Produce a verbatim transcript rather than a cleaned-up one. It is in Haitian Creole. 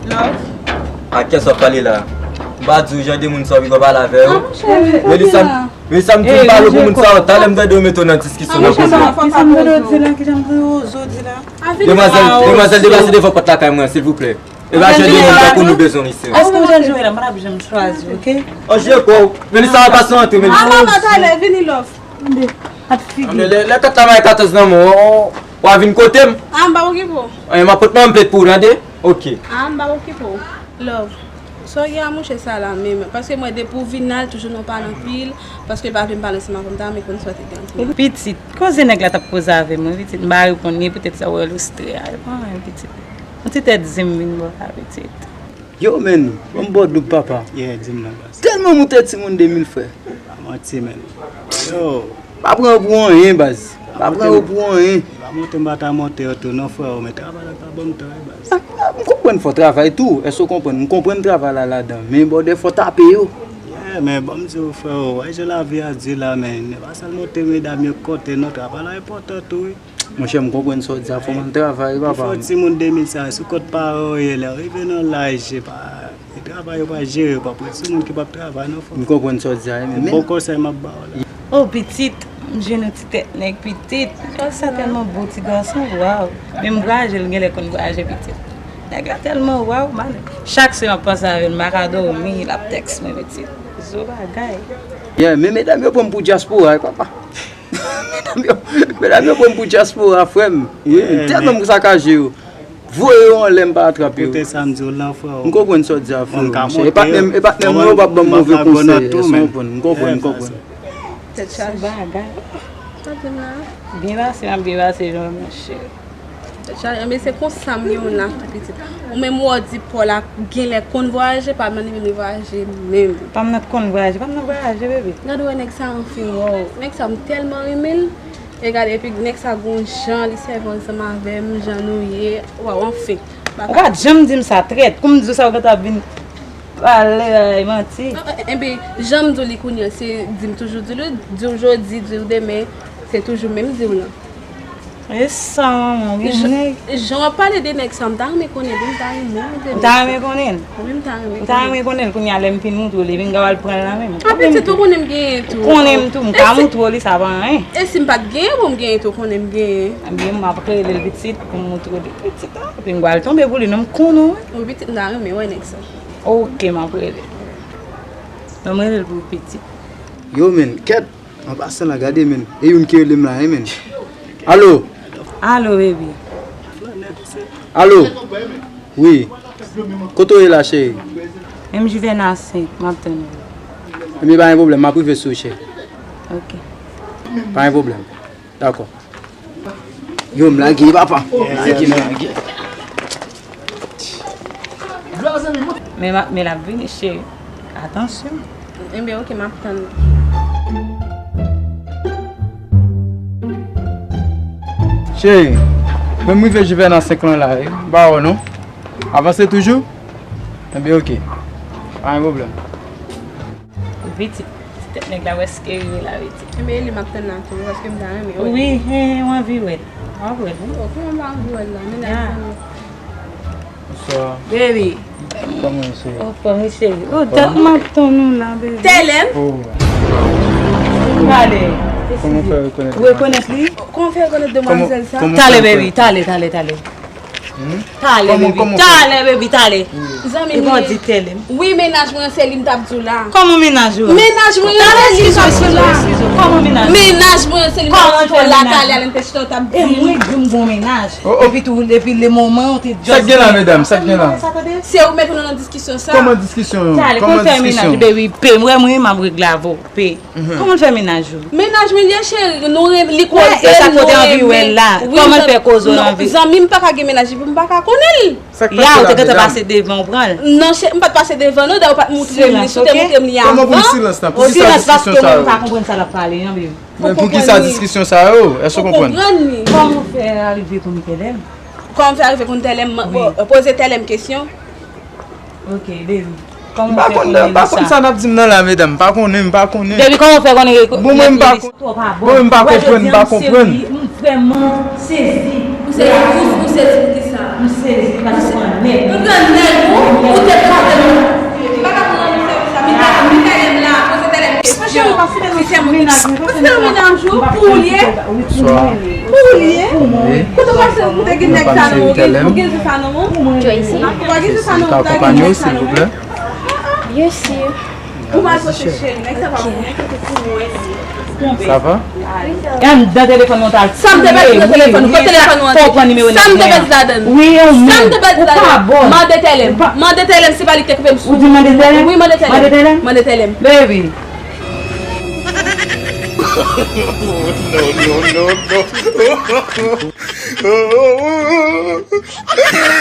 Love. A kiyès w ap pale la? M pa di w jan de moun sa w pi gwo pale avè yo. Melissa, Melissa, m di w pale pou moun sa yo, talè m tande yo mete w nan diskisyon nan pwoblèm. Demwazèl, demwazèl, depase devan pòt lakay mwen, silvouplè. E pa jan de moun tankou nou bezwen isit. Èske w jwenn jwe la, m pa t ap janm chwazi, oke? An jwe kò w. Melissa, pa pase antre, Melissa. An, maman, talè, vini, love. Tande, ap figi. Lè, lè kat la bay katòz nan men w, w a vin kote m. A, m pa okipe w. E, m ap pot manplèt pou w, tande? Oke. A, m pa okipe w. Love. Sa w gen a mouche sa la menm? Paske mwen, depi w vin la, l toujou nan pale anpil. Paske l pa vle m pale ansanm avè w, m ta renmen konn sa w te gen ansanm. Pitit, koze nèg la t ap koze avè mwen, pitit, m pa reponn li, poutèt sa w wè l ostre a, e pa anyen, pitit. Yon ti tèt zen m vin ba w la, pitit. Yo, menn, ban m ba w doub, papa. Yeah, di m non, baz. Tèlman moute timoun de mil frè. Pa manti, menn. Yo. Pa pran yo pou anyen, baz. Pa pran yo pou anyen. Pa monte m pa ta monte yo tou non, frèo, men travay la pa ban m tan, wi, baz. M konprann fò w travay tou. Èske w konprann? M konprann travay la ladan, men bòdè fò w tape yo. Yeah, men ban m di w, frèo, wè jan lavi a di la, men, e pa sèl monte medam yo k konte non, travay la enpòtan tou, wi. Monchè, m konprann sa w di a, fò m al travay, papa. Fò timoun de mil sa, sou kont paran w ye, lè w rive nan laj, se pa, e travay yo pa jere, yo pa pran timoun ki p ap travay, non, frè. M konprann sa w di a, wi, men. Bon konsèy m ap ba w la. O, pitit, m jwenn yon ti tèt nèg, pitit. Sa tèlman bo, ti gason, waw. Men m vwayaje, l genlè konn vwayaje, pitit. Nèg la tèlman waw, man. Chak swen m ap panse avè l, m pa ka dòmi, l ap tèks mwen, pitit. Zo bagay. Yeah, men medam yo pran m pou dyaspora, wi, papa. Medam yo, medam yo pran m pou dyaspora, frè m. Tèlman m sakaje yo. Voye yo anlè, m pa atrape yo. Koute sa m di w lan, frè. M konprann sa w di a, frè. E patnè m, e patnè m yo p ap ban m move konsèy, èske w konprann? M konprann, m konprann. Tèt chaje. Bagay. Sa di m la? Byen pase, m ap byen pase, jan mwen cheri. Tèt chaje, men se konsa m gen youn la tou pitit. Ou menm wè w di pa w la genlè konn vwayaje, pa m nan li menm li vwayaje menm. Pa m nan konn vwayaje, pa m nan vwayaje, bebe. Gade wè nèg sa anfen, waw. Nèg sa m tèlman renmen l. E gade, epi nèg sa gon jan li sèvi ansanm avè m, jan nou ye, waw, anfen. Ou pa t janm di m sa, trèt. Kou m di w sa, ou gentan ap vin pale, ay, manti. Enben, jan m di w li kounye a, se di m toujou di l, di w jodi, di w demen, se toujou menm di w lan. E sa, manman, gen nèg. Jan w ap pale de nèg sa, m ta renmen konnen, wi, m ta renmen konnen. Ou ta renmen konnen l? Wi, m ta renmen konnen. Ou ta renmen konnen l, kounye a lè m fin moutre w li, vin gade w al pran l la menm. A, pitit, ou konnen m genyen tou. Ou konnen m tou, m ka moutre w li, sa pa anyen. E si m pa t genyen, bon, m genyen tou, konnen m genyen. Ebyen, m ap rele l pitit pou m moutre w li pitit la. Epi m pral tonbe pou li, non, m konnen w, wi. Wi, pitit, m ta renmen wè nèg sa. Oke, m ap rele l. Non, m rele l pou pitit. Yo, menn, kèt. An pasan la, gade, menn. E youn ki rele m la, wi, menn. Alo? Alo, baby. Alo? Wi. Kote w ye la, cheri? M Juvena senk, m ap tann ou. Ebyen, pa gen pwoblèm, m ap rive sou ou, cheri. Ok. Pa gen pwoblèm. Dakò. Yo, m lage, papa. M lage, m lage. Men m ap, men l ap vini, cheri. Atansyon. Enben, oke, m ap tann. Cheri, men m rive Juvena senk lan la, wi. M pa wè w non. Avanse toujou? Enben, oke. Pa gen pwoblèm. Pitit, ti tèt nèg la, wè èske li la, pitit. Enben, e li m ap tann la tou, paske m ta renmen wè l. Wi, hen, w anvi wè l. W ap wè l, wi. Oh, kòman m pa anvi wè l la? Mennaj mwen. Bonswa. Baby. Kòman w ye, cheri? Oh, pa, mi cheri. Oh, dat m ap tann ou la, baby. Tèlè m? Oh. Talè. Kòman w fè rekonèt li? Ou rekonèt li? Kòman w fè rekonèt demwazèl sa? Talè, baby, talè, talè, talè. Talè, baby, talè, baby, talè. Zanmi m ye. Wi, mennaj mwen se li m t ap di w la. Kòman mennaj ou? Mennaj mwen se li m t ap di w la. Kòman mennaj ou? Mennaj mwen se li m t ap di w la, talè a lè m te chita w t ap di m. E mwen di m gon mennaj. Epi tou, epi le moman ou te just... Sa k gen la, medam? Sa k gen la? Se ou mete nou nan diskisyon sa. Kòman diskisyon? Talè, kòman fè mennaj, baby, pe m wè mwen, m ap regle avè w, pe. Kòman l fè mennaj ou? Mennaj mwen li ye, cheri, nou renmen, li koze, nou renmen. Wi, kòman l fè koze w anvi? Zanmi m pa ka gen mennaj epi m pa ka konnen l. Ya, ou te gentan pase devan, ou pran l. Non, cheri, m pa t pase devan, non, dayè ou pa t moutre m li, si w te moutre m li avan. Kòman pou silans lan? Poukisa diskisyon sa yo? Silans paske mwen m pa konprann sa l ap pale, non, baby. Men poukisa diskisyon sa yo? Èske w konprann? Kòman w fè arive konn Tèlè m? Kòman m fè arive konn Tèlè m? Poze Tèlè m kesyon. Ok, baby. Kòman w fè konnen sa? M pa konn sa n ap di m nan la, medam. M pa konnen, m pa konnen. Baby, kòman w fè konnen? Bon, mwen, m pa konn. Bon, mwen, m pa konprann, m pa konprann. M vrèman sezi. Ou sezi, ou, ou sezi poukisa? M sezi paske w pran nèg. Ou pran nèg, ou? Paske nan mennaj ou, pou ou li ye. Bonsoir. Pou ou li ye. Wi. Kote w pase, ou te gen nèg sa nan ou, ou gen, ou gen sa nan ou. Joyce. Ou pa gen sa nan ou, ta gen nèg sa nan ou. Bien sûr. Ou mal pote cheri, nèg sa pa pou mwen, se pou mwen li ye. Ça va? E anndan telefòn mwen ta. Sa m te pèdi nan telefòn ou, kote telefòn ou an? Fò w pran nimewo nèg la. Sa m te pèdi ladan l? Wi, ou menm. Sa m te pèdi ladan l? Ou pa bon. Mande Tèlèm. Mande Tèlèm, se pa li ki te koupe m sou. Ou di mande Tèlèm? Wi, mande Tèlèm. Mande Tèlèm? Mande Tèlèm. Baby. No, no, no, no.